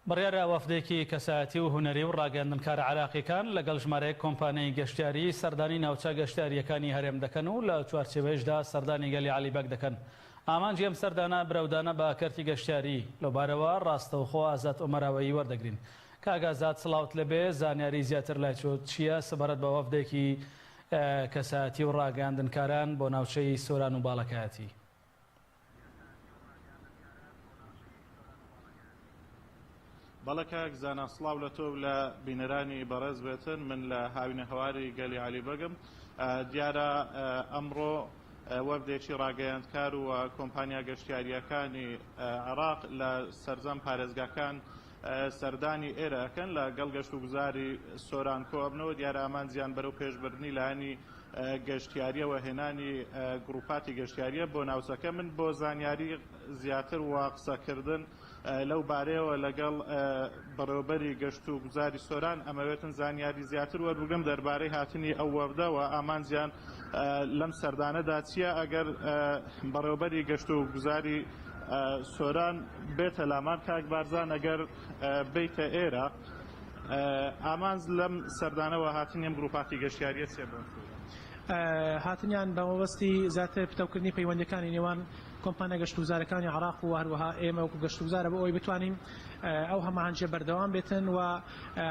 بڕیارە وەفدێکی کەسایەتی و هونەری و ڕاگەیاندنکارە عێراقییەکان لەگەڵ ژمارەیەک کۆمپانیای گەشتیاری سەردانی ناوچە گەشتیارییەکانی هەرێم دەکەن و لە چوارچێوەیشدا سەردانی گەلی عەلی بەگ دەکەن. ئامانجی ئەم سەردانە برەودانە بە کەرتی گەشتیاری. لەوبارەوە ڕاستەوخۆ ئازاد ئۆمەراوەیی وەردەگرین. کاک ئازاد سڵاوت لێبێ، زانیاری زیاتر لای تۆ چییە سەبارەت بە وەفدێکی کەسایەتی و ڕاگەیاندنکاران بۆ ناوچەی سۆران و باڵەکایەتی؟ بەڵێ کاک زانا سڵاو لە تۆ و لە بینەرانی بەڕێز بێتن من لە هاوینەهەواری گەلی عەلی بەگم دیارە ئەمڕۆ وەفدێکی ڕاگەیاندکار و کۆمپانیا گەشتیارییەکانی عێراق لە سەرجەم پارێزگاکان سەردانی ئێرە ئەکەن لە گەڵ گەشت و گوزاری سۆران کۆئەبنەوە دیارە ئامانجیان بەرەو پێشبردنی لایەنی گەشتیاریەوە هێنانی گروپاتی گەشتیاریە بۆ ناوچەکە من بۆ زانیاری زیاتر و قسەکردن لەو بارەیەوە لەگەڵ بەڕێوەبەری گەشت و گوزاری سۆران ئەمەوێتن زانیاری زیاتر وەربگرم دەربارەی هاتنی ئەو وەفدەوە ئامانجیان لەم سەردانەدا چییە ئەگەر بەڕێوەبەری گەشت و گوزاری سۆران بێتە لامان کاک بارزان ئەگەر بیتە ئێرە ئامانج لەم سەردانەوە هاتنی ئەم گروپاتی گەشتیاریە چیە بۆ هاتنیان بە مەبەستی زیاتر پتەوکردنی پەیوەندیەکانی نێوان کۆمپانیا گەشتوگوزارەکانی عێراق و هەروەها ئێمە وەکو گەشتوگوزارە بۆ ئەوەی بتوانین ئەو هەماهەنگیە بەردەوام بێتن و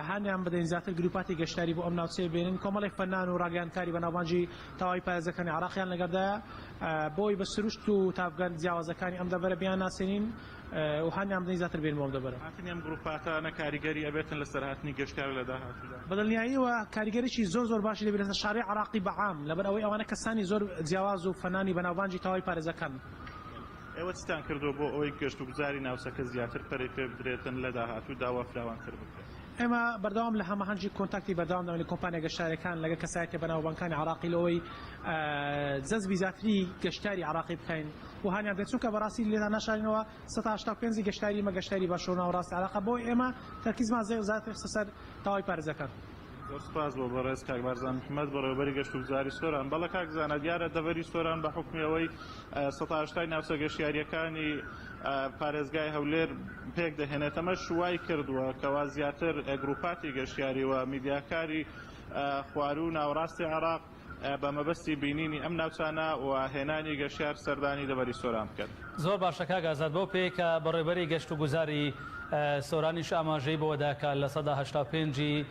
هانیان بدەین زیاتر گروپاتی گەشتیاری بۆ ئەم ناوچەیە بێنن کۆمەڵێک فەنان و ڕاگەیاندکاری بەناوبانگی تەواوی پارێزگاکانی عێراقیان لەگەڵدایە بۆی بە سروشت و تاڤگە جیاوازەکانی ئەم دەڤەرە بیانناسێنین و هانیان بدەین زیاتر بێن بۆ ئەم دەڤەرە. هاتنی ئەم گروپاتانە کاریگەری ئەبێتن لەسەر هاتنی گەشتیار لە داهاتوودا؟ بەدڵنیاییەوە کاریگەریی زۆر زۆر باشی دەبێت لەسەر شاری عێراقی بە عام، لەبەر ئەوەی ئەوانە کەسانی زۆر جیاواز و فەنانی بەناوبانگی تەواوی پارێزگاکانن. ئێوە چیتان کردووە بۆ ئەوەی گەشتوگوزاری ناوچەکە زیاتر پەرەی پێ بدرێتن لە داهاتوودا و فراوانتر بکرێت؟ ئێمە بەردەوام لە هەماهەنگی کۆنتاکتی بەردەوام دەبین لە کۆمپانیا گەشتیارییەکان لەگەڵ کەسایەتیە بەناوبانگەکانی عێراقی لەوەی جەزبی زیاتری گەشتیاری عێراقی بکەین و هانیان بدەین چونکە بەڕاستی لێتان ناشارینەوە 185 ی گەشتیاری ئێمە گەشتیاری باشوور و ناوەڕاستی عێراقە بۆیە ئێمە تەرکیزمان زیاتر خستە سەر تەواوی پارێزگاکان. زۆر سوپاس بۆ بەڕێز کاک بارزان محمد بەڕێوەبەری گەشتوگوزاری سۆران. بەڵێ کاک زانا دیارە دەڤەری سۆران بە حوکمی ئەوەی 180 ناوچە گەشتیارییەکانی پارێزگای هەولێر پێک دەهێنێت ئەمەش وای کردووە کەوا زیاتر گروپاتی گەشتیاری و میدیاکاری خواروو ناوەڕاستی عێراق بە مەبەستی بینینی ئەم ناوچانە و هێنانی گەشتیار سەردانی دەڤەری سۆران بکەن. زۆر باشە کاک ئازاد، بەو پێیەی کە بەڕێوبەری گەشتوگوزاری سۆرانیش ئاماژەی بەوەدا کە 85% ی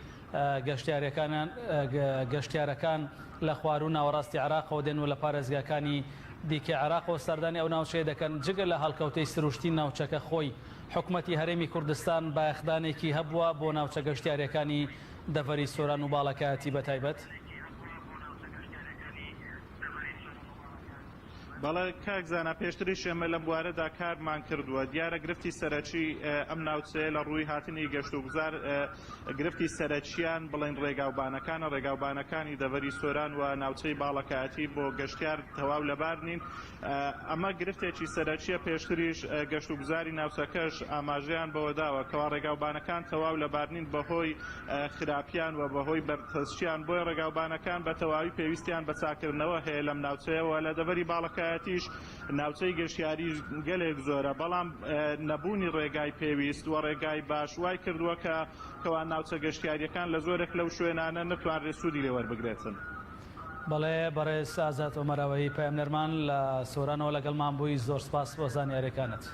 گەشتیارەکان لە خواروو ناوەڕاستی عێراقەوە دێن و لە پارێزگاکانی دیکەی عێراقەوە سەردانی ئەو ناوچەیە دەکەن، جگە لە هەڵکەوتەی سروشتی ناوچەکە خۆی، حکومەتی هەرێمی کوردستان بایەخدانێکی هەبووە بۆ ناوچە گەشتیارییەکانی دەڤەری سۆران و باڵەکایەتی بەتایبەت؟ بەڵێ کاک زانا پێشتریش ئێمە لەم بوارەدا کارمان کردووە دیارە گرفتی سەرەکی ئەم ناوچەیە لە ڕووی هاتنی گەشت و گوزار گرفتی سەرەکیان بڵێن ڕێگاوبانەکانە ڕێگاوبانەکانی دەڤەری سۆران و ناوچەی باڵەکایەتی بۆ گەشتیار تەواو لەبار نین ئەمە گرفتێکی سەرەکیە پێشتریش گەشت و گوزاری ناوچەکەش ئاماژەیان بەوەداوە کەوا ڕێگاوبانەکان تەواو لەبار نین بەهۆی خراپیان و بەهۆی بەرتەسکیان بۆیە ڕێگاوبانەکان بە تەواوی پێویستیان بە چاکردنەوە هەیە لەم ناوچەیە و لە دەڤەری باڵەکایەتیش ناوچەی گەشتیاری گەلێک زۆرە بەڵام نەبوونی ڕێگای پێویست و ڕێگای باش وای کردووە کە کەوا ناوچە گەشتیاریەکان لە زۆرێک لەو شوێنانە نەتوانرێت سوودی لێ وەربگرێتن. بەڵێ بەڕێز ئازاد ئۆمەراوەیی پەیامنێرمان لە سۆرانەوە لەگەڵمان بووی زۆر سپاس بۆ زانیاریەکانت.